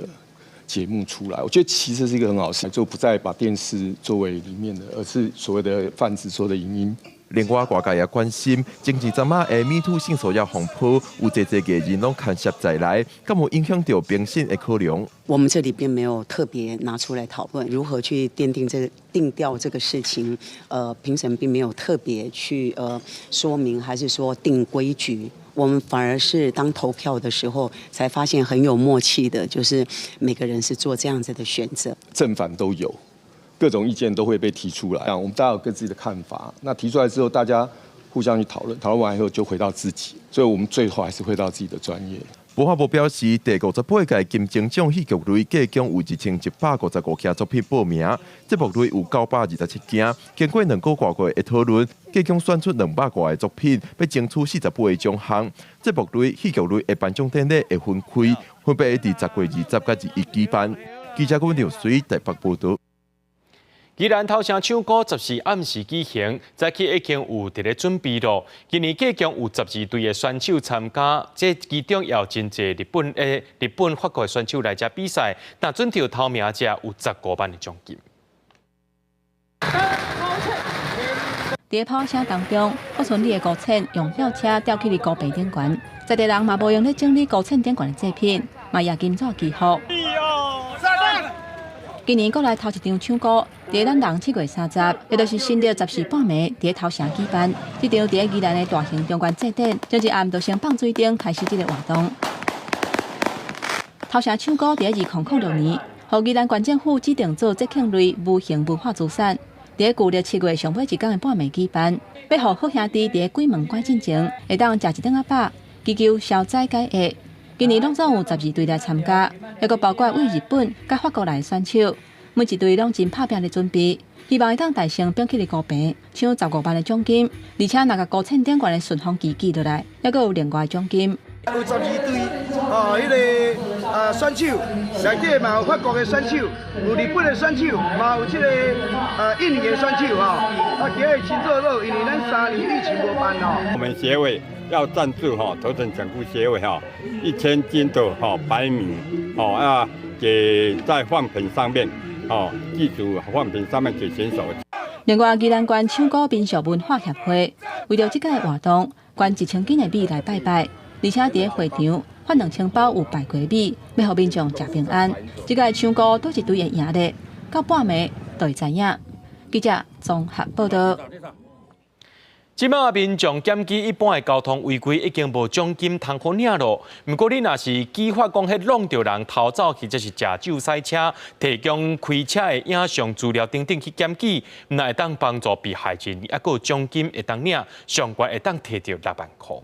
節目出來，我覺得其實是一個很好事，就不再把電視作為裡面的，而是所謂的泛指說的影音。另外，外界也關心，前一陣仔的 MeToo 性騷擾風波，有濟濟藝人攏牽涉在內，敢有影響著評審的考量？我們這裡並沒有特別拿出來討論如何去奠定這個定調這個事情。評審並沒有特別去說明，還是說定規矩。我們反而是當投票的時候，才發現很有默契的，就是每個人是做這樣子的選擇。正反都有，各種意見都會被提出來，我們大家有各自的看法。那提出來之後，大家互相去討論，討論完以後就回到自己，所以我們最後還是回到自己的專業。文化部表示，第五十八屆金鐘獎戲劇類計共有1155件作品報名，節目類有927件。經過2個外月的討論，計共選出200外个作品，欲爭取48個獎項。節目類、戲劇類的頒獎典禮會分開，分別會佇10月20佮21舉辦。記者郭劉水台北報導。宜蘭頭城搶孤14暗時舉行，早起已經有佇咧準備囉。今年計共有12隊的選手參加，這其中也有真濟日本的、日本、法國的選手來遮比賽，但準著頭名者有15萬的獎金。佇炮聲當中，福村里的孤犬用吊車吊起佇孤棚頂懸，在地人嘛無閒咧整理孤犬頂懸的祭品，嘛攑金紙祈福。今年閣來頭一場搶孤，佇咱人7月30，也就是新曆14半暝，佇頭城舉辦。這場佇宜蘭的大型中元祭典，前一暗就先放水燈開始這个活動。頭城搶孤佇2006年，予宜蘭縣政府指定做節慶類無形文化資產。佇舊曆7月上尾一工的半暝舉辦，欲予好兄弟佇鬼門關進前，會當食一頓仔飽，祈求消災解厄。今年攏總有12隊來參加，抑閣包括對日本佮法國來的選手，每一隊攏真拍拚咧準備，希望會當大勝反去佇孤棚，搶十五萬的獎金，而且若共孤犬頂懸的順風旗記落來，抑閣有另外獎金。有12隊，哦，彼个選手，內底嘛有法國的選手，有日本的選手，嘛有這个印尼的選手吼。啊，今日真熱鬧，因為咱3年疫情無辦吼。我們協會要贊助吼，頭城搶孤協會吼，1000斤的吼白米，吼啊，給在飯盆上面，吼，記住飯盆上面給選手。另外，宜蘭縣搶孤民俗文化協會為著這屆活動，捐1000斤的米來拜拜，而且佇會場發2000包有白瓜米，欲予民眾食平安。這屆搶孤佗一隊會贏咧，到半暝就會知影。記者綜合報道。這擺民眾檢舉一般的交通違規已經無獎金通好領咯。毋過你若是舉發講彼挵著人逃走，或者是食酒駛車、提供開車的影像資料等等去檢舉，毋但會當幫助被害人，猶閣有獎金會當領，上懸會當提著6萬箍。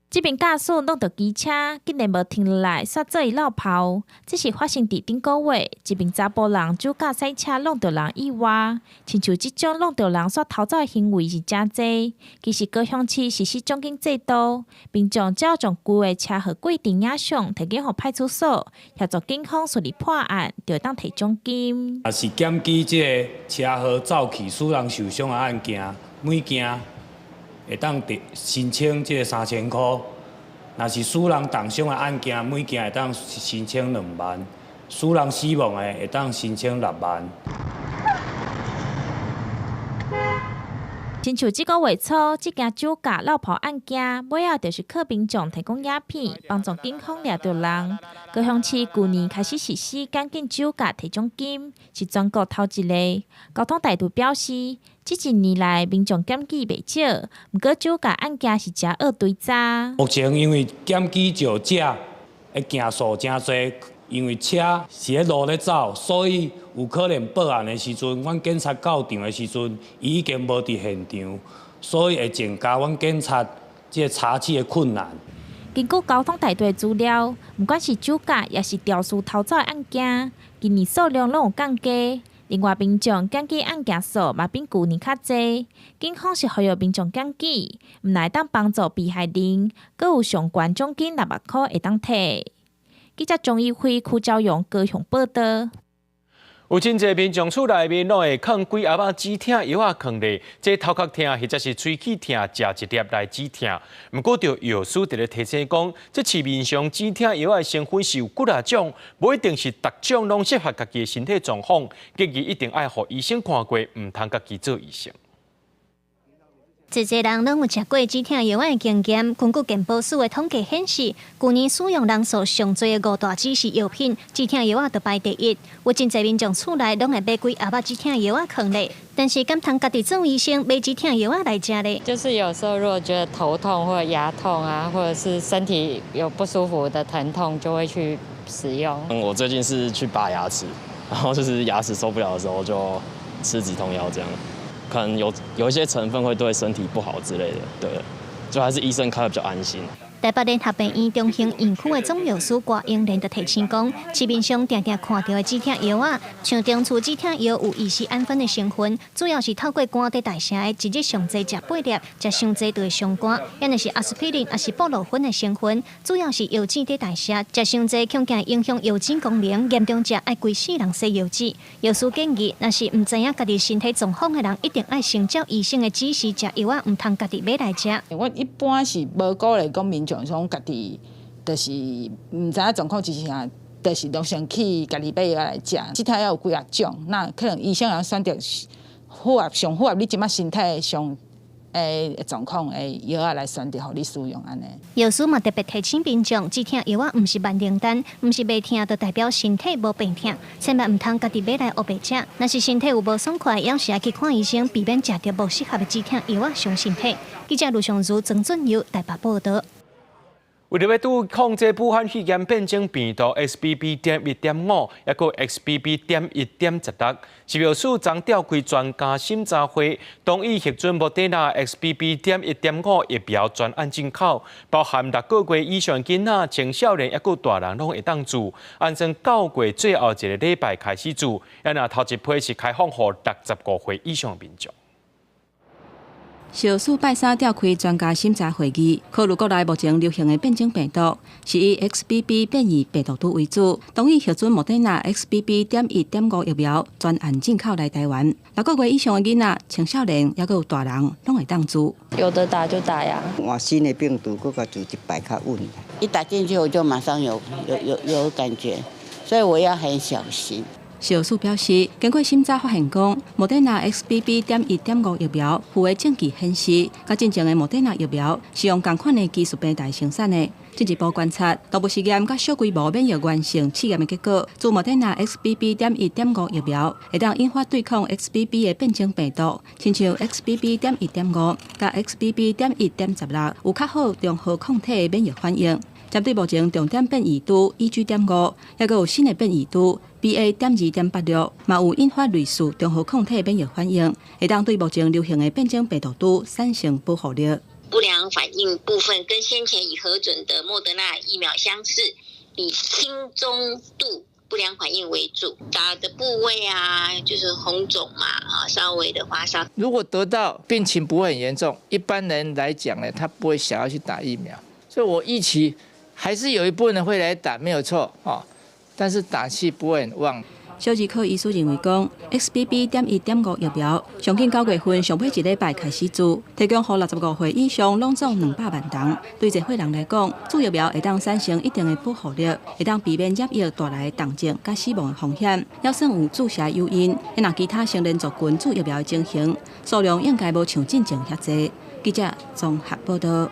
這名駕駛挵著機車，竟然無停落來，煞做伊落跑。這是發生佇頂個月，一名查埔人酒駕駛車挵著人意外，親像這種挵著人煞逃走的行為是誠濟。其實高雄市實施獎金制度，民眾只要將舊的車禍規定影像提供予派出所，協助警方順利破案，就會當提獎金。若是檢舉這个車禍走去使人受傷的案件，每件會當提申請這个3000箍；若是使人重傷的案件，每件會當申請2萬；使人死亡的會當申請6萬。親像這个月初，這件酒駕落跑案件，尾仔就是靠民眾提供影片，幫助警方掠著人。高雄市舊年開始實施檢舉酒駕提獎金，是全國頭一个。交通大隊表示，這一年來民眾檢舉袂少，毋過酒駕案件是誠惡追查。目前因為檢舉酒駕的件數誠濟，因為車是佇路咧走，所以有可能報案的時陣，阮警察到場的時陣，伊已經無佇現場，所以會增加阮警察這个查緝的困難。根據交通大隊資料，毋管是酒駕，抑是肇事逃走的案件，近年數量攏有降低。另外，民眾檢舉案件數嘛比舊年較濟。警方是呼籲民眾檢舉，毋但會當幫助被害人，閣有上懸獎金6萬箍會當提。記者鍾一輝、柯昭勇高雄報道。有真濟民眾厝內面攏會囥幾盒仔止痛藥仔囥咧，這頭殼疼或者是喙齒疼，食一粒來止疼。毋過，著藥師佇咧提醒講，這市面上止痛藥仔的成分是有幾若種，無一定是逐種攏適合家己的身體狀況，建議一定愛予醫生看過，毋通家己做醫生。濟濟人攏有食過止痛藥的經驗。根據健保署的統計顯示，舊年使用人數上濟的五大指示藥品，止痛藥仔就排第一。有真濟民眾厝內攏會買幾盒仔止痛藥仔囥咧，但是敢通家己做醫生買止痛藥仔來食咧？就是有時候如果覺得頭痛或者牙痛啊，或者是身體有不舒服的疼痛，就會去使用。我最近是去拔牙齒，然後就是牙齒受不了的時候就吃止痛藥這樣。可能有一些成分會對身體不好之類的，對，就還是醫生開得比較安心。台北聯合病院中興院區的總藥師郭英蓮就提醒講，市面上定定看到的止痛藥仔，像中厝止痛藥有乙酰氨酚的成分，主要是透過肝佇代謝的，一日上濟食8粒，食傷濟就會傷肝。抑若是阿司匹林，抑是布洛芬的成分，主要是藥脂佇代謝，食傷濟恐驚影響藥脂功能，嚴重者愛規世人洗藥脂。藥師建議，若是毋知影家己身體狀況的人，一定愛先照醫生的指示食藥仔，毋通家己買來食。我一般是無鼓勵講民眾講家己，就是毋知影狀況之下，就是攏先去家己買藥來食。止痛藥有幾仔種，那可能醫生會選擇符合上符合你這擺身體上的狀況的藥仔來選擇予你使用按呢。藥師嘛特別提醒民眾，止痛藥仔毋是萬靈丹，毋是袂疼就代表身體無病痛，千萬毋通家己買來烏白食。若是身體有無爽快，猶是愛去看醫生，避免食著無適合的止痛藥仔傷身體。記者盧尚如、曾俊佑台北報導。為著欲對抗這武漢肺炎變種病毒 XBB.1.5，抑閣 XBB.1.16，食藥署昨召開專家審查會，同意核准莫德納 XBB.1.5疫苗專案進口，包含6個月以上囡仔、青少年抑閣大人攏會當注。按算9月最後一个禮拜開始注，抑若頭一批是開放予65歲以上民眾。小四拜三召開專家審查會議，考慮國內目前流行的變種病毒是以 XBB 變異病毒株為主，同意核准莫德納 XBB.1.5疫苗專案進口來台灣。6個月以上的囡仔、青少年，抑閣有大人，攏會當注。有得打就打呀。換新的病毒，閣較注一擺較穩。一打進去我就馬上有感覺，所以我要很小心。邵氏表示，經過審查發現，講莫德納 XBB.1.5疫苗附的證據顯示，佮進前的莫德納疫苗是用仝款的技術平台生產的。進一步觀察動物實驗佮小規模免疫原性試驗的結果，注莫德納 XBB.1.5疫苗會當引發對抗 XBB 的變種病毒，親像 XBB.1.5佮 XBB.1.16有較好中和抗體的免疫反應。針對目前重點變異株 EG.5，抑閣有新的變異株 BA.2.86，嘛有引發類似中和抗體免疫反應，會當對目前流行的變種病毒株產生保護力。不良反應部分跟先前已核准的莫德納疫苗相似，以輕中度不良反應為主，打的部位啊，就是紅腫嘛，啊，稍微的發燒。如果得到病情不會很嚴重，一般人來講呢，他不會想要去打疫苗，所以我預期還是有一部分人會來打，沒有錯哦，但是打氣不會很旺。小兒科醫師認為講，XBB.1.5疫苗上緊9月份上尾一禮拜開始注，提供予65歲以上攏總200萬人。對這歲人來講，注疫苗會當產生一定的保護力，會當避免染疫帶來重症佮死亡的風險。抑算有注射誘因，若其他成年族群注疫苗的情形，數量應該無像進前遐濟。記者綜合報道。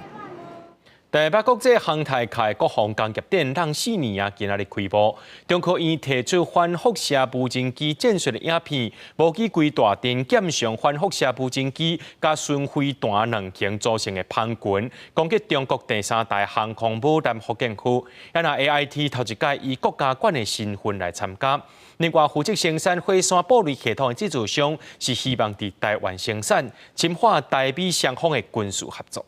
台北國際航太暨國防工業展當四年啊，今仔日開幕。中科院提出反輻射無人機戰術的影片，無機規大殿劍上反輻射無人機佮巡飛彈兩型組成的蜂群，攻擊中國第三代航空母艦福建號。啊，若 AIT 頭一擺以國家館的身份來參加。另外，負責生產火山布雷系統的製造商是希望佇台灣生產，深化台美雙方的軍事合作。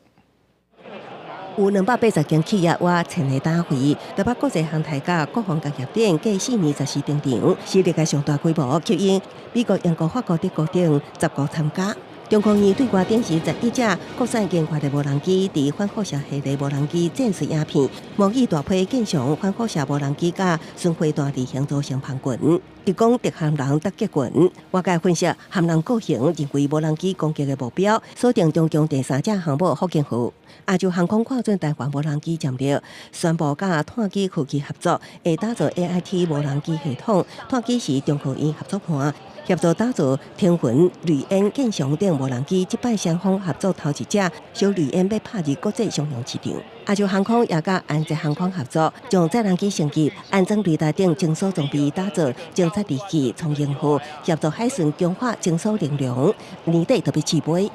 有280間企業倚千个展位，台北國際航太佮國防工業展過4年14登場，是歷屆上大規模，吸引美國、英國、法國、德國等10國參加。中科院對外展示11隻國產研發的無人機，佇反輻射系列無人機戰術影片，模擬大批劍翔反輻射無人機佮巡飛彈離型組成蜂群，直攻敵艦人突擊群。外界分析，艦人個性認為無人機攻擊的目標鎖定中共第三隻航母福建號。亞洲航空看準台灣無人機戰略，宣布佮拓基科技合作，會打造 AIT 無人機系統。拓基是中科院合作伴，協助打造騰雲、鋁煙、劍翔等無人機，這擺雙方合作頭一隻小鋁煙欲拍入國際商用市場。亞洲航空也佮安捷航空合作，將載人機升級，安裝雷達等偵搜裝備，打造偵察利器蒼鷹號，協助海巡強化偵搜能量，年底特別試飛。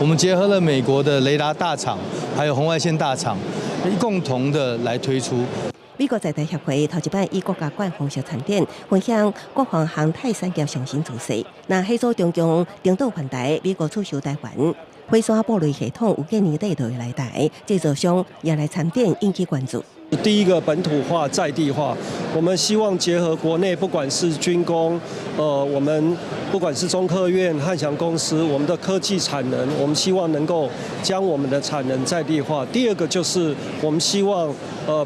我們結合了美國的雷達大廠，還有紅外線大廠，共同的來推出。美國在台協會頭一擺以國家館方式參展，分享國防航太產業上新趨勢。若彼組中共登島環台，美國出售台灣火山布雷系統，預計年底就會來台，製造商也來參展，引起關注。第一個本土化、在地化，我們希望結合國內，不管是軍工，我們不管是中科院、漢翔公司，我們的科技產能，我們希望能夠將我們的產能在地化。第二個就是我們希望，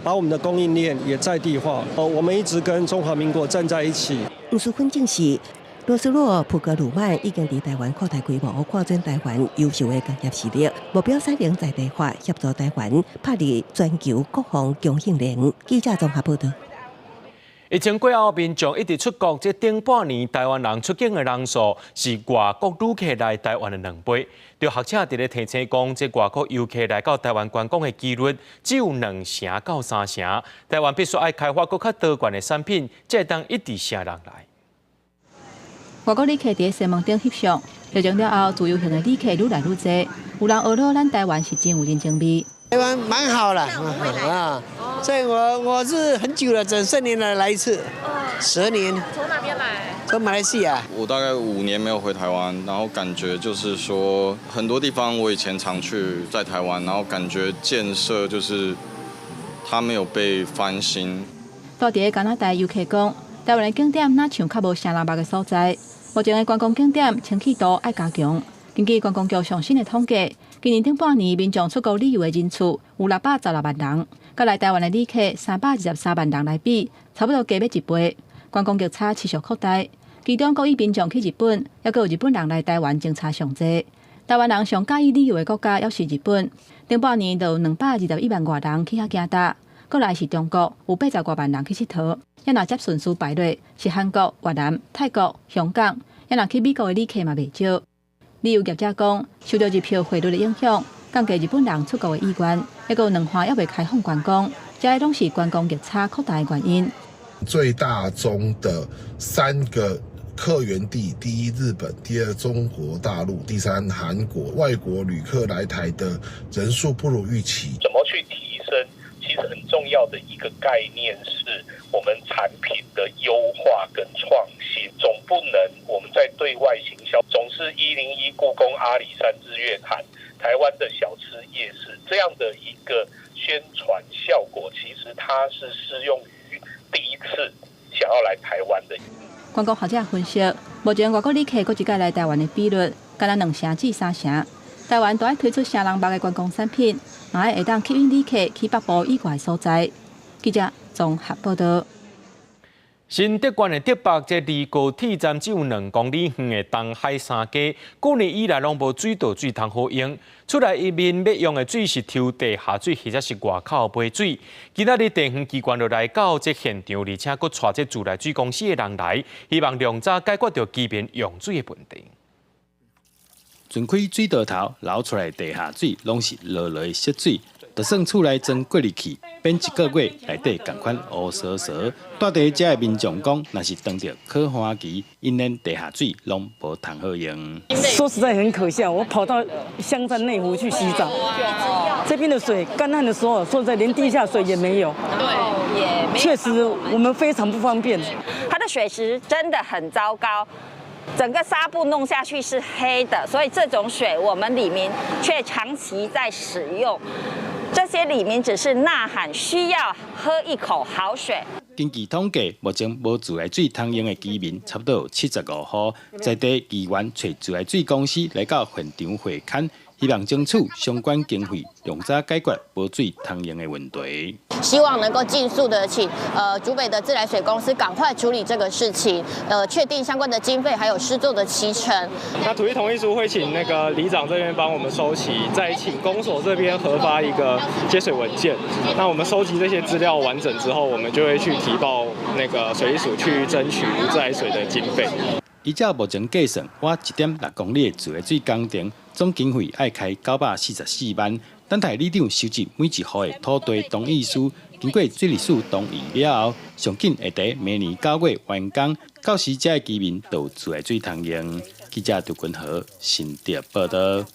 把我們的供應鏈也在地化。我們一直跟中華民國站在一起。吳淑芬證實，羅斯洛普格魯曼已經佇台灣擴大規模，看準台灣優秀的工業實力，目標產能在地化，協助台灣拍入全球國防供應鏈。記者綜合報道。疫情過後，民眾一直出國，這頂半年台灣人出境的人數是外國旅客來台灣的兩倍。著學者佇咧提醒講，這外國遊客來到台灣觀光的幾率只有2成到3成。台灣必須愛開發閣較多元的產品，才會當一直吸人來。外國旅客佇西門町翕相，疫情了後，自由行的旅客愈來愈濟。有人學了咱台灣是真有人情味。台灣蠻好啦，啊，所以我是很久了，整10年來來一次，10年。從哪邊來？從馬來西亞。我大概5年沒有回台灣，然後感覺就是說很多地方我以前常去在台灣，然後感覺建設就是它沒有被翻新。到佇加拿大遊客講，台灣的景點若像較無啥人捌的所在。目前的觀光景點清氣度愛加強，根據觀光局上新的統計，今年頂半年民眾出國旅遊的人次有616萬人，佮來台灣的旅客323萬人來比，差不多加欲一倍。觀光業差持續擴大，其中國語民眾去日本，抑閣有日本人來台灣增差上濟。台灣人上佮意旅遊的國家猶是日本，頂半年就有221萬外人去遐行踏。過來是中國，有80外萬人去𨑨迌。抑若接順序排列是韓國、越南、泰國、香港，抑若去美國的旅客嘛袂少。旅遊業者講，受著日票匯率的影響，降低日本人出國的意願，抑閣有兩岸猶未開放觀光，這攏是觀光業差擴大的原因。最大宗的三個客源地，第一日本，第二中國大陸，第三韓國。外國旅客來台的人數不如預期。怎麼去提升？其實很重要的一個概念是我們產品的優化跟創新，總不能我們在對外行銷總是101故宮、阿里山、日月潭、台灣的小吃夜市這樣的一個宣傳效果，其實它是適用於第一次想要來台灣的。觀光學者分析，目前外國旅客閣一擺來台灣的比率，敢若2成至3成。台灣都愛推出啥人目的觀光產品，嘛愛會當吸引旅客去北部以外所在。記者綜合報道。新竹縣的竹北這離高鐵站只有2公里遠的東海三街，舊年以來攏無水道水通好用。厝內面欲用的水是抽地下水，或者是外口買水。今仔日地方機關就來到這現場，而且閣帶這自來水公司的人來，希望量早解決著居民用水的問題。全開水道頭流出來地下水，攏是濁濁的濁水，就算厝內裝過濾器，變一個月內底仝款烏趖趖。蹛佇遮的民眾講，若是當著洘旱期，𪜶連地下水攏無通好用。說實在很可笑，我跑到鄉鎮內湖去洗澡，這邊的水乾旱的時候，說實在連地下水也沒有。對，確實我們非常不方便。它的水質真的很糟糕。整個紗布弄下去是黑的，所以這種水我們里民卻長期在使用。這些里民只是吶喊需要喝一口好水。根據統計，目前無自來水通用的居民差不多有75戶。在地議員揣自來水公司來到現場會勘，希望爭取相關經費，量早解決無水通用的問題。希望能夠盡速的請竹北的自來水公司趕快處理這個事情，確定相關的經費還有施作的期程。那土地同意書會請那個里長這邊幫我們收齊，再請公所這邊核發一個接水文件。那我們收集這些資料完整之後，我們就會去提報那個水利署去爭取自來水的經費。依照目前計算，倚1.6公里的自來水工程，總經費愛開944萬。等待里長收集每一戶的土地同意書，經過水利署同意了後，上緊會佇明年9月完工。到時遮的居民就有自來水通用。記者杜君和新竹報道。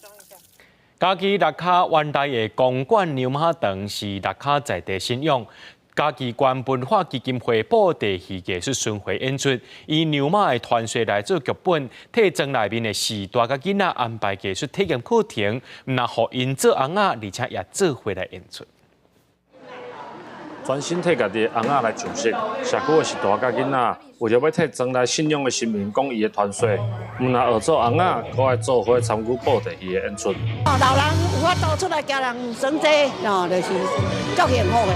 嘉義六跤原來的公館牛媽堂是六跤在地信仰。嘉義縣文化基金會布袋戲藝術巡迴演出，以娘媽的傳說來做劇本，替莊內面的序大佮囡仔安排藝術體驗課程，毋但予𪜶做尪仔，而且也做伙來演出。專心替家己的尪仔來上色，社區的序大佮囡仔，為著欲替莊內信仰的神明講伊的傳說，毋但學做尪仔，閣愛做伙參與布袋戲的演出。老人有法度出來共人耍這個，哦，就是足幸福的，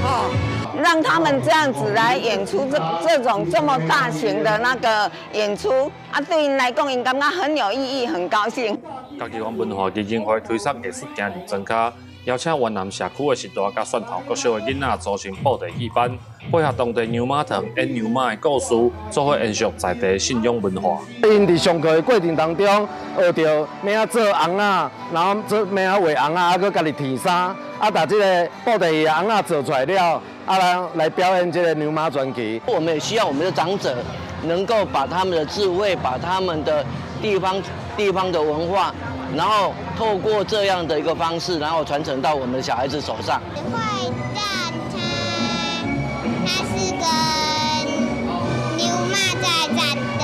哦。讓他們這樣子來演出這種這麼大型的那個演出，啊，對𪜶來講，𪜶感覺很有意義，很高興。嘉義縣文化基金會推出藝術行入莊跤，邀請員林社區的序大佮蒜頭國小的囡仔組成布袋戲班，配合當地娘媽堂演娘媽的故事，做伙延續在地信仰文化。𪜶佇上課的過程當中，學著欲按怎做尪仔，然後做欲按怎畫尪仔，啊，閣家己添衫，啊，把這個布袋戲的尪仔做出來了，啊，來表演這個娘媽傳奇。我們也希望我們的長者能夠把他們的智慧，把他們的地方的文化，然後透過這樣的一個方式，然後傳承到我們的小孩子手上。壞蛋他是跟牛媽在戰鬥。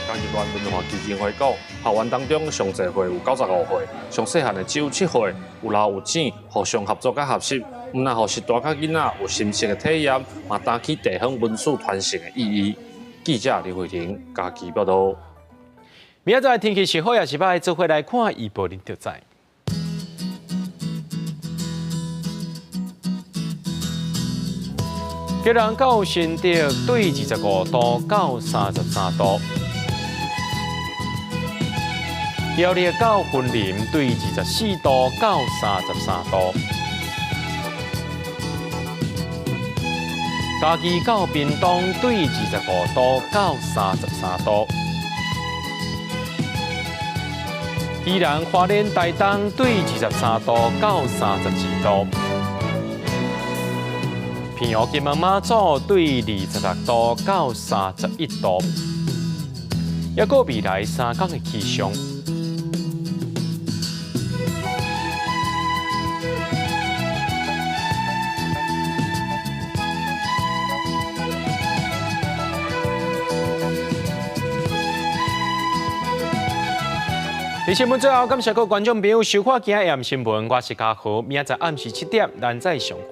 嘉義縣文化基金會講，校園當中上濟歲有95歲，上細漢的只有7歲，有老有幼，互相合作佮學習，毋但予序大佮囡仔有深切的體驗，嘛擔起地方文史傳承的意義。記者李慧婷嘉義報道。明仔載天氣是好抑是䆀，做伙來看預報，恁就知。基隆到新竹對25度到33度，苗栗到雲林對24度到33度，嘉義到屏東對25度到33度，宜蘭花蓮台東對23度到32度。澎湖金門馬祖對26度到31度，抑閣未來3工的氣象。佇新聞最後，感謝各位觀眾朋友收看今日的新聞，我是嘉豪，明仔載暗時7點，咱再相會。